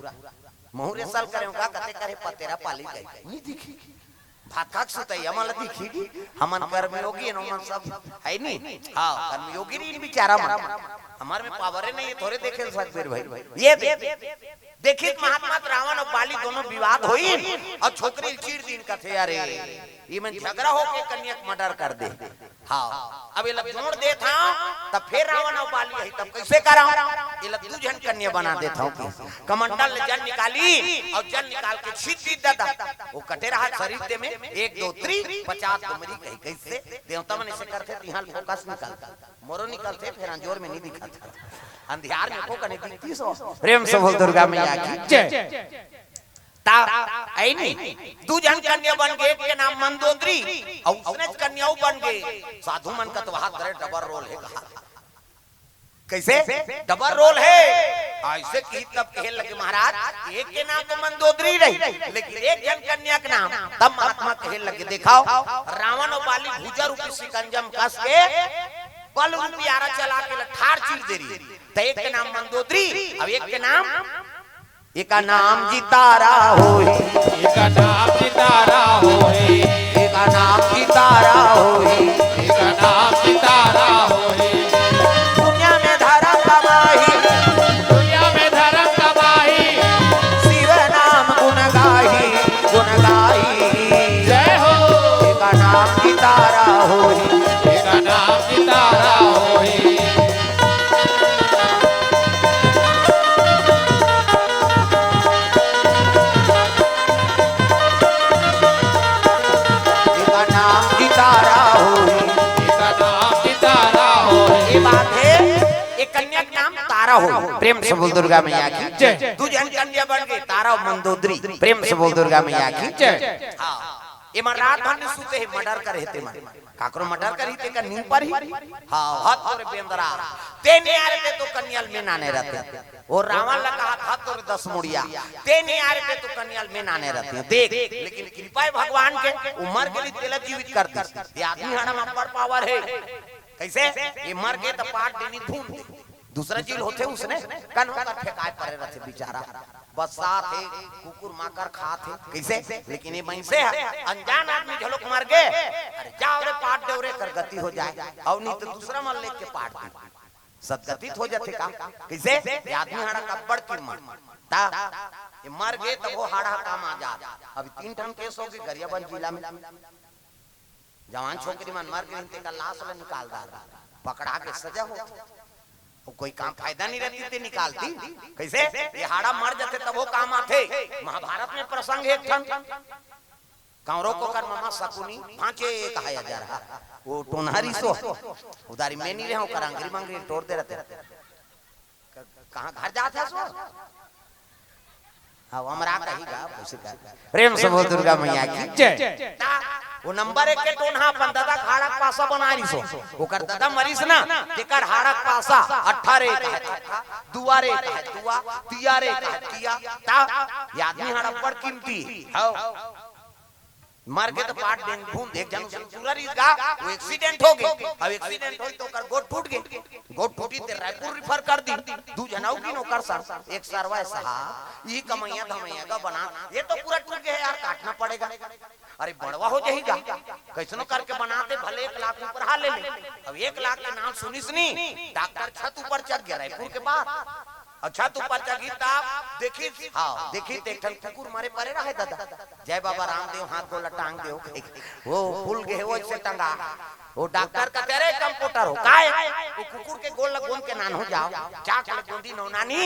महू रे साल करे का कथे करे पतेरा पाली गई। नहीं दिखी। भात खाक सुतई, हमन ला दिखी गी। हमन कर्मयोगी हन, हमन सब है नी। हाँ, कर्मयोगी नहीं बिचारा मन। हमर में पावरे नहीं है, थोरे देखे सकबे भाई। ये दे, देखित महात्मा त रावण अउ बाली दोनों विवाद होई अउ छोकरी ल चीर दिन कथे, "अरे, ये मन झगड़ा होके कन्या के मर्डर कर दे।" हाँ, अब एला जोड़ देत हंव, तब फेर रावण अउ बाली आही, तब कैसे करांव? एला दू झन कन्या बना देत हंव कि कमंडल ले जल निकाली अउ जल निकाल के छीट दी ददा। वो कटे रहा शरीर ते में एक दो त्री पचास डोमरी कही, कैसे? देवता मन ऐसे करथे, तिहां फोकस निकलथे, मोरो निकलथे, फेर अंजोर में नहीं दिखत। अंधियार में को कने दिखती सो। प्रेम से बोल दुर्गा मैया की जय। ता, ऐ नी, दू झन कन्या बन गे, एक के नाम मंदोदरी, अउ उसने कन्या अउ बन गे। साधु मन कथे, "वाह, तेरे डबल रोल हे," कहा। कैसे? डबल रोल हे। ऐसे कही तब कहे लगे, "महाराज, एक के नाम तो मंदोदरी रही, लेकिन एक झन कन्या के नाम।" तब महात्मा कहे लगे, "देखाव, रावण अउ बाली भुजा रूपी सिकंजम कस के बल रूपी आरा चला के ल ठार चीर दे रही, त एक के नाम मंदोदरी, अउ एक के नाम एका नाम जितारा होही। एका नाम जितारा होही। एका नाम जितारा होही। एका नाम जितारा होही। दुनिया में धरम कमाही। दुनिया में धरम कमाही। शिव नाम गुण गाही, गुण गाही। जय हो। एका नाम जितारा होही। एका नाम जितारा होही। एका नाम जितारा होही। एका नाम जितारा हो। प्रेम से बोल दुर्गा मैया की जय। दू झन कन्या बन गे, तारा अउ मंदोदरी। प्रेम से बोल दुर्गा मैया की जय। हाँ, एमन रात भर नइ सुते हे, मर्डर करे हे तेमन। काकरो मर्डर करही तेकर नींद परही। हाँ, हत तोरे बेंदरा, ते नइ आय रहे ते तो कन्या ल में नाने रहितेंव। ओ रावण ल कहा था तोरे दस मुड़िया, ते नइ आय रहे ते तो कन्या ल में नाने रहितेंव। देख, लेकिन कृपा हे भगवान के, ओ मर गे रहिस तेला जीवित कर दिस। ये आदमी हाड़ा म अब्बड़ पावर हे। कइसे? ये मर गे त पाट देनी भून दे। दूसरा चीज होथे उसने, कन ओकर फेंकाय परे रहिथे बिचारा। बस्साथे, कुकुर माकर खाथे, कइसे? लेकिन ये मइनसे ह, अनजान आदमी घलोक मर गे, अरे जाव रे पाट देव रे, कर गति हो जाय, अउ नइ त दूसरा मन लेके पाट दे। सदगति त हो जाथे का? कइसे? ये आदमी हाड़ा का अब्बड़ कीमत। त ये मर गे तभो हाड़ा काम आ जात। अभी तीन ठन केस हो गे गरियाबंद जिला में। जवान छोकरी मन मर गे रहिन, तेकर लाश ल निकाल डार, पकड़ा के सजा होथे। अउ कोई काम फायदा नइ रहितिस ते निकालतिस। कइसे? ये हाड़ा मर जाथे तभो काम आथे। महाभारत में प्रसंग हे एक ठन। कंवरो कोकर ममा सकुनी, भांचे कहाय अजरहा। ओ टोनहा रिहिस ओ। ओ दारी में नइ रहेंव, ओकर अंगरी मंगरी टोर दे रहितेंव। क-, कहाँ घर जात हस ओ? हाँ, वो हमरा कही गा, उसे कर। प्रेम से बोल दुर्गा मैया की जय। ता, वो नंबर एक के टोनहा अपन ददा के हाड़ा के पासा बनाय रिहिस ओ। ओकर ददा मरिस ना, तेकर हाड़ा के पासा, अट्ठा रे एक हे, दुआ रे एक हे, दुआ, तिया रे एक हे, तिया। ता, ये आदमी हाड़ा अब्बड़ कीमती हे। हव। मर गे त पाट देन भून दे। एक झन उसने पूरा रिहिस गा, वो एक्सीडेंट हो गे। अब एक्सीडेंट होइस त ओकर गोड़ टूट गे। गोड़ टूटिस ते रायपुर रिफर कर दिस। दू झन अउ गिन ओकर संग, एक सरवा हे साहब, इही कमइया धमइया गा बना, ये तो पूरा टूट गे हे यार, काटना पड़ेगा। अरे बड़वा हो जाही गा, कइसनो करके बना दे, भले एक लाख ऊपर हा ले ले। अब एक लाख के नाम सुनिस नी, डॉक्टर छत ऊपर चढ़ गे रायपुर के बाहर। अउ छत ऊपर चढ़िस त देखिस, हाँ, देखिस त एक ठन कुकुर मरे परे रहे ददा। जय बाबा रामदेव, हाथ गोला टांग देव। ओ फूल गे हे, ओइसे टंगा। ओ डॉक्टर कथे, "अरे कंपाउंडर हो, काय? ओ कुकुर के गोड़ ल गोंद के नानहू जाव, चाक ले गोंदी नव नानी।"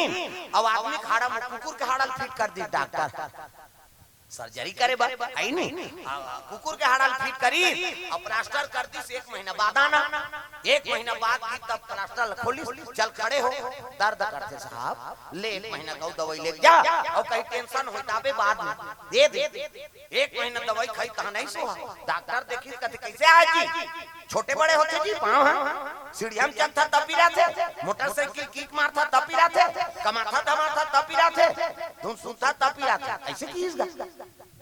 अउ आदमी के हाड़ा म कुकुर के हाड़ा ल फिट कर दिस डॉक्टर। सर्जरी करे बर, हे नी? हाँ, कुकुर के हाड़ा ल फिट करिस, अउ प्लास्टर कर दिस, एक महीना बाद आना। एक महीना बाद गिस तब प्लास्टर ल खोलिस, चल खड़े हो, दर्द करथे साहब, ले एक महीना के अउ दवाई लेके जा, अउ कहीं टेंशन होही त आबे बाद में, दे दे। एक महीना दवाई खाइस तहाँ नइ सोहा। डॉक्टर देखिस कथे, "कइसे आय जी?" "छोटे बड़े होथे जी पाँव ह, सीढ़िया म चढ़था तब पिराथे, मोटरसाइकिल किक मारथा तब पिराथे, कमाथा धमाथा तब पिराथे, धुन सुनथा तब पिराथे।" अइसे किहिस गा।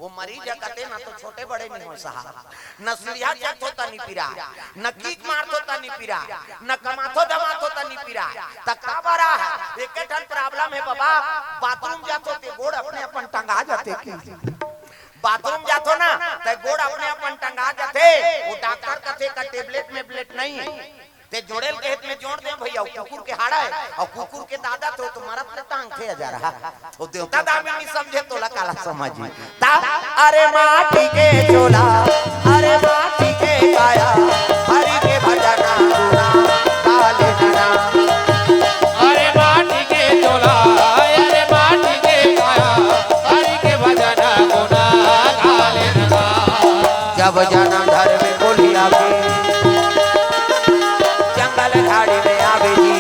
ओ मरीज ह कथे, "ना तो छोटे बड़े नइ होय साहब, न सीढ़िया चढ़थों त नइ पिराय, न किक मारथों त नइ पिराय, न कमाथों धमाथों त नइ पिराय, त काबर आय?" "एके ठन प्रॉब्लम हे बबा, बाथरूम जाथों ते गोड़ अपने अपन टंगा जाथे।" कि बाथरूम जाथों ना, त गोड़ अपने अपन टंगा जाथे। ओ डॉक्टर कथे का टेबलेट मेबलेट नइ हे। ते जोड़े ल कहे त में जोड़ देंव भइया, ओ कुकुर के हाड़ा हे, अउ कुकुर के ददा तो, तो मरत ले टांगथे अजरहा। ओ देवता दामिनी समझे तोला काला समझही। ता, अरे माटी के चोला, अरे माटी के काया, हरि के भजना गुना, काले नना। अरे माटी के चोला, अरे माटी के काया, हरि के भजना गुना, काले नना। जब जनम धरबे कोलिया के, जंगल झाड़ी में आबे जी,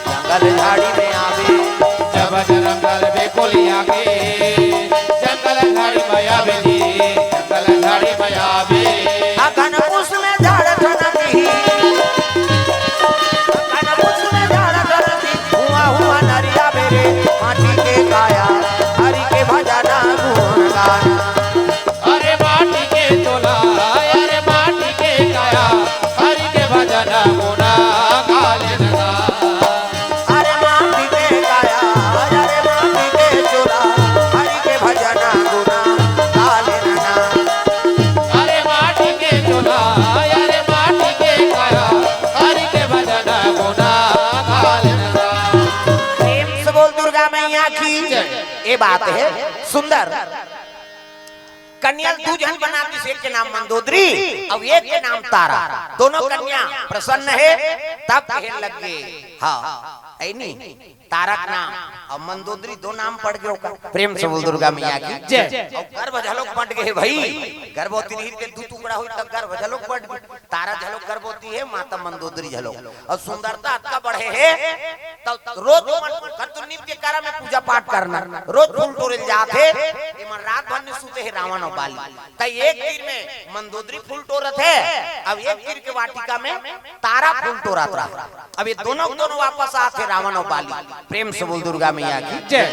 जंगल झाड़ी में आबे। जब जनम धरबे कोलिया के, जंगल झाड़ी में आबे जी, जंगल झाड़ी में आबे। अखन पुस में झाड़ धनती, अखन पुस में झाड़ धनती, हुआ हुआ नरिया मेरे, माटी के काया, हरि के भजना गुण गाना। अरे माटी के चोला, अरे माटी के काया, हरि के भजना गुना, काले नना। अरे माटी के काया, अरे माटी के चोला, हरि के भजना गुना, काले नना। अरे माटी के चोला, अरे माटी के काया, हरि के भजना गुना, काले नना। प्रेम से बोल दुर्गा मैया की जय। ये बात हे सुंदर। कन्या ल दू झन बना दिस, एक के नाम मंदोदरी अउ एक के नाम तारा। दोनों कन्या प्रसन्न हे, तब कहे लगे, हाँ, हे नी, तारक नाम अउ मंदोदरी दो नाम पड़ गे ओकर। प्रेम से बोल दुर्गा मैया की जय। अउ गर्भ घलोक बंट गे हे भई, गर्भवती रहिस ते दू टुकड़ा होइस त गर्भ घलोक बंट गे, तारा घलोक गर्भवती हे, माता मंदोदरी घलोक। अउ सुंदरता अतका बढ़े हे, त रोज मन कर तो नित्य करा में पूजा पाठ करना, रोज फूल टोरे ल जात हे, एमन रात भर नइ सुते हे रावण अउ बाली। त एक तीर में मंदोदरी फूल टोरत हे, अब एक तीर के वाटिका में तारा फूल टोरत रहा। अब ये दोनों दोनों वापस आत हे रावण अउ बाली। प्रेम से बोल दुर्गा मैया की जय।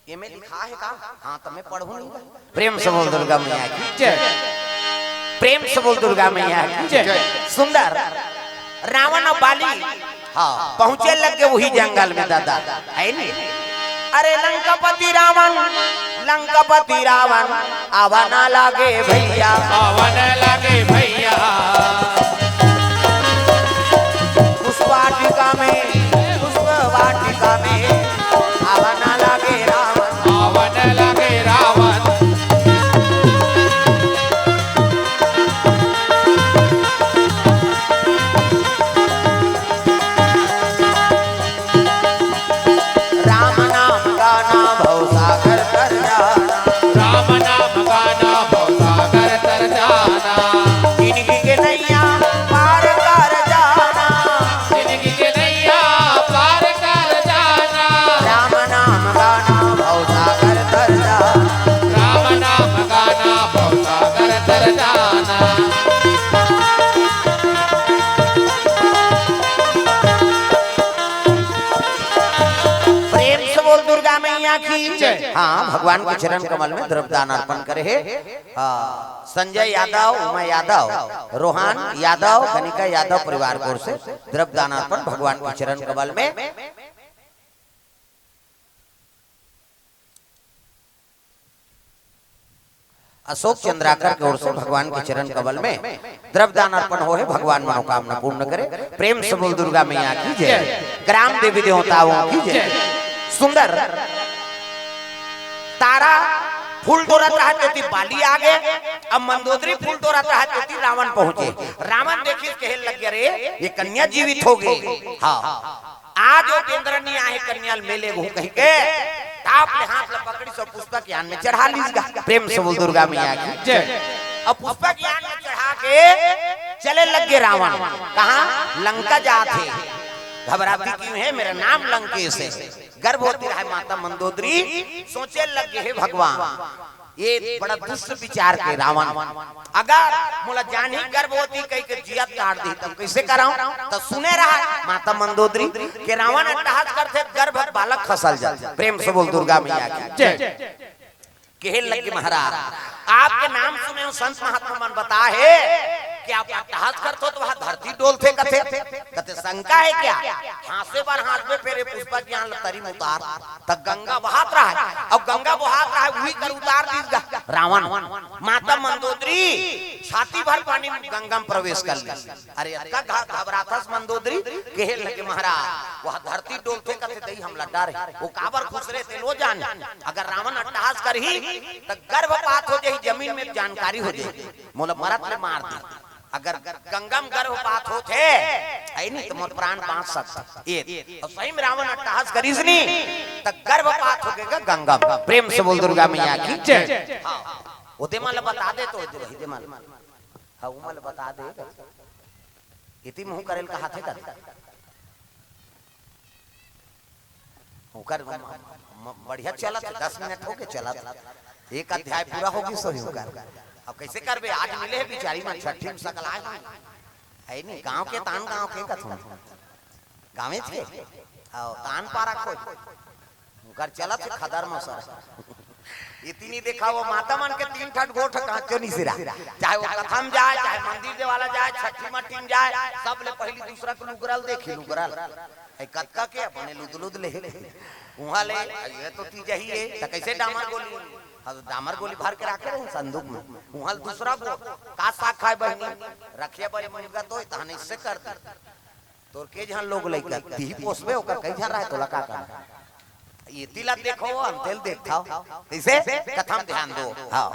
ये में लिखा हे का? हाँ, त मैं पढ़हूँ नहीं। प्रेम से बोल दुर्गा मैया की जय। प्रेम से बोल दुर्गा मैया की जय। सुंदर रावण अउ बाली, हाँ, पहुंचे लग गे उही जंगल में दादा, हे नी? अरे लंकापति रावण, लंकापति रावण, आवा ना लागे भैया। आवा ना लागे भैया। पुष्प वाटिका में, पुष्प वाटिका में, आवा ना लागे रावण। आवा ना लागे रावण। राम नाम गाना भव सागर तर जाना। राम नाम गाना भव सागर तर जाना। जिंदगी के नैया पार कर जाना। जिंदगी के नैया पार कर जाना। राम नाम गाना भव सागर तर जाना। राम नाम गाना भव सागर तर जाना। प्रेम से बोल दुर्गा मैया की जय। हाँ, भगवान के चरण कमल में द्रव्य दान अर्पण करे हे। हाँ, संजय यादव, उमा यादव, रोहन यादव, गणिका यादव परिवार की ओर से द्रव्य दान अर्पण भगवान के चरण कमल में। अशोक चंद्राकर के ओर से भगवान के चरण कमल में द्रव्य दान अर्पण होहे, भगवान मनोकामना पूर्ण करे। प्रेम से बोल दुर्गा मैया की जय, ग्राम देवी देवताओं की जय। सुंदर तारा फूल टोरत रहा तेती बाली आगे, अब मंदोदरी फूल टोरत रहा तेती रावण पहुंचे। रावण देखिस कहे लग गया, "रे, ये कन्या जीवित हो गई।" हाँ, आज वो इंद्र नहीं आए कन्या ल मिले घू कहि के, ताप ले हाथ ल पकड़ी सब पुष्पक यान में चढ़ा लीस गा। प्रेम से बोल दुर्गा मैया की जय। अब पुष्पक यान में चढ़ा के चले लग गे रावण। कहाँ? लंका जात हे। घबराती क्यों है? मेरा नाम लंकेश है। गर्भवती रहे माता मंदोदरी, सोचे लग गे, हे भगवान, ये बड़ा दुष्ट विचार के रावण, अगर मोला जानही गर्भवती कहि के जियत काट दी, तब कैसे कराऊं? तब सुने रहा माता मंदोदरी के रावण अट्टहास करथे, गर्भ बालक खसल जाथे। प्रेम से बोल दुर्गा मैया की जय। कहे लग गे महाराज, आपके नाम सुने हूं, संत महात्मा मन बताए हे कि आप अट्टहास करथो त वहां धरती डोलथे कथे। कथे शंका है क्या? हाँसे बर हाँसबे, फेर ये पुष्पक यान ल तरी म उतार। त गंगा बहात रहा है, अउ गंगा बहात रहा है, उही कर उतार दीस गा रावण। माता मंदोदरी छाती भर पानी में गंगा में प्रवेश कर ली। अरे अतका घ-, घबराथस मंदोदरी, कहे लगे महाराज, वह धरती डोलथे कथे दई हमला डर हे। वो काबर खुसरे ते लो जान। अगर रावण अट्टहास करही त गर्भपात हो जाही, जमीन में जानकारी हो जाही, मोला मरत ले मार दे। अगर गंगा में गर्भपात होत हे, हे नी, त मोर प्राण बांच सकत हे। अउ सही में रावण अट्टहास करिस नी, त गर्भपात हो गे गा गंगा में। प्रेम से बोल दुर्गा मैया की जय। हाँ, ओदे मन ल बता दे तो, ओदे मन ल। हाँ, ओमन ल बता दे। इति मुंह करे ल कहाथे का? ओकर म-, म-, बढ़िया चलत हे, दस मिनट हो गे चलत हे। एक अध्याय पूरा हो गिस होही ओकर। अब कैसे करबे? आज मिले हे बिचारी मन, छट्ठी में सकलाय हे। हे नी, गांव के तान गांव के कथुन। गांवेच के? अउ तान पारा कोई। ओकर चलत हे खदर मसर। इतनी देखा वो माता मन के तीन ठन गोठ कांचो निसिरा। चाहे वो कथा म जाय, चाहे मंदिर देवाला जाय, छट्ठी मट्ठी म जाय, सबले पहिली दूसरा के लुगरा ल देखी, लुगरा ल। हे कतका के अपने लुद लुद ले। उहाँ ले, ये तो तीजा ही हे, त कैसे डामर गोली? हाँ, तो डामर गोली भर के राखे रहे संदूक में। उहाँ ले दूसरा गोठ, का साग खाय बहिनी? रखिया बरी मुनगा तो तहन इससे कर दे। तोर के झन लोग लइका, तिही पोसबे, ओकर कई झन रहे, तोला का करना? ये तिला देखो, अंतेल देखथव। कइसे? कथा म ध्यान दो। हाँ।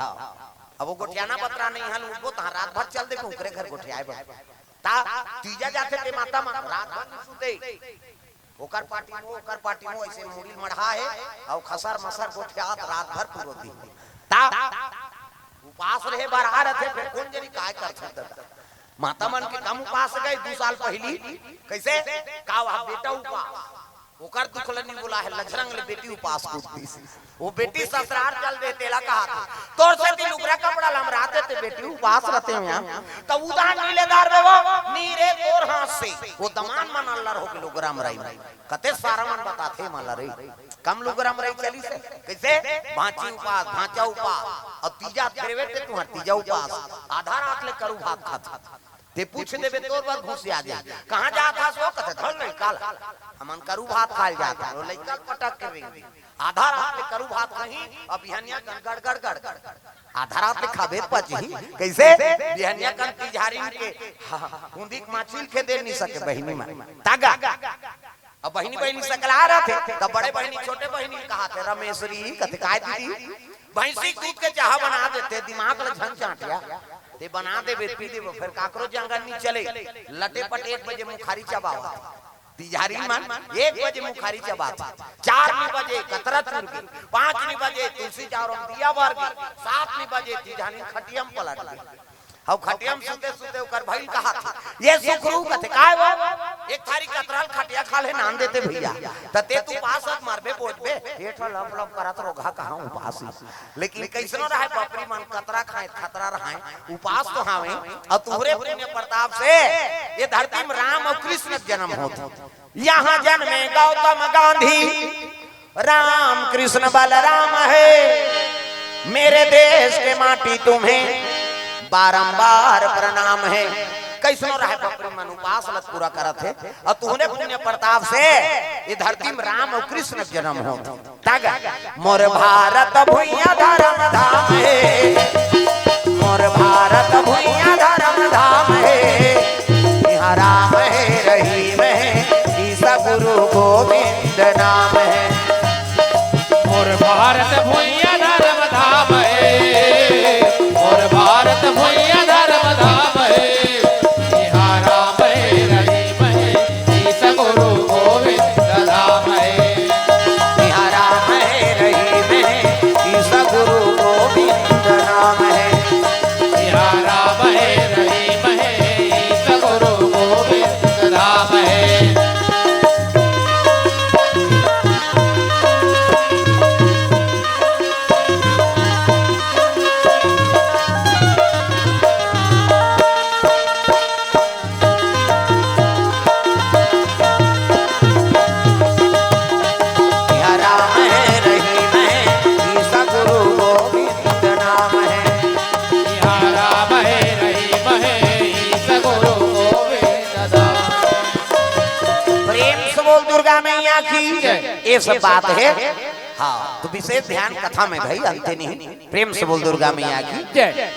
अब वो गोठियाना बतरा नहीं, इहाँ ले उठबो, तहाँ रात भर चल देबे, ओकरे घर गोठियाए बर। ता, तीजा जाथे ते माता मन, रात भर नहीं सुते। ओकर पार्टी में, ओकर पार्टी में, ऐसे मुड़ी मढ़ा हे, अउ खसर मसर गोठियात रात भर पुरोती। ता उपास रहे बर आ रथे, फेर कोन जनी काय करथे त। माता मन के कम उपास गए दू साल पहिली, कइसे? का वह बेटा उपास, ओकर दुख ल नी बोला हे, लझरंग ले बेटी उपास कूद दिस। वो बेटी ससुरार चल दे, तेला कहा था, तोर से ती लुगरा कपड़ा लमरा देते, बेटी उपास रहते हो यहाँ, त उदान नी ले दार बे वो, नी रे तोर हाथ से। वो दमान मन अल्लर होके लुगरा मराई, कते सारा मन बताथे मला रे। कम लुगरा मराई चली से, कइसे? भांची उपास, भांचा उपास, अउ तीजा फेरवे ते तुहर तीजा उपास, आधा रात ले करू भात खात। ते पूछ देबे तोर बर घुसिया जाय, कहाँ जात हस वो? कथे धर लइका ल, हमन करू भात खाय ल जात हन। वो लइका ल पटक के रेंग दे। आधा रात ले करू भात खाही, अब बिहनिया कन गड़ गड़ गड़ गड़। आधा रात ले खाबे त पचही कइसे? बिहनिया कन तिजहारी के, हाँ, कुंदी के माछी ल खे दे नी सके बहिनी मन। तागा। अब बहिनी बहिनी सकला रथे, त बड़े बहिनी छोटे बहिनी ल कहाथे, रमेश्वरी, कथे काय दीदी? भैंसी के दूध के चाहा बना देते, दिमाग ल झन चाटिया। ते बना देबे, पी देबे, फेर काकरो जंगल नी चले। लटे पटे एक बजे मुखारी चबावा। तिजहारी मन एक बजे मुखारी चबाथे, चार नी बजे कतरा चुरगे, पाँच नी बजे तुलसी चावरम दिया बरगे, सात नी बजे तिजहारी खटियम पलट गे। हव खटियम सुते सुते ओकर भइल कहाथे, ये सुखरू कथे, काय वो? एक थारी कतरा ल खटिया खाल्हे नान देते भइया, त ते त उपास मरबे बोचबे, पेट ल लप लप करत रोगहा कहाँ उपास। लेकिन कइसनो रहय बपरी मन, कतरा खाय खतरा रहय, उपास तो हावे। अउ तुहरे पुण्य प्रताप से ये धरती में राम अउ कृष्ण के जन्म होत। यहाँ जन्मे गौतम गांधी, राम कृष्ण बलराम है। मेरे देश के माटी तुम्हें बारंबार प्रणाम है। कइसनो रहय बपरी मन उपास ल पूरा करत हे, अउ तुहरे पुण्य प्रताप से ये धरती में राम अउ कृष्ण के जन्म होत। तग मोर भारत भुइयां धर्म धाम हे, मोर भारत भुइयां धर्म धाम हे। इहाँ राम हे, रहीम हे, ईसा गुरु गोविंद नाम हे। मोर भारत भुइयां धर्म धाम हे, मोर भारत भुइयां धर्म धाम हे। इहाँ राम हे, रहीम हे, ईसा गुरु गोविंद धाम हे। इहाँ राम हे, रहीम हे, ईसा गुरु गोविंद नाम हे। इहाँ राम हे, रहीम हे, ईसा गुरु गोविंद धाम हे। इहाँ राम हे, रहीम हे, ईसा गुरु गोविंद नाम हे। इहाँ राम हे, रहीम हे, ईसा गुरु गोविंद नाम हे। प्रेम से बोल दुर्गा मैया की जय। ये सब बात हे। हाँ, तो विशेष ध्यान कथा में भाई, अंत नहीं। प्रेम से बोल दुर्गा मैया की जय।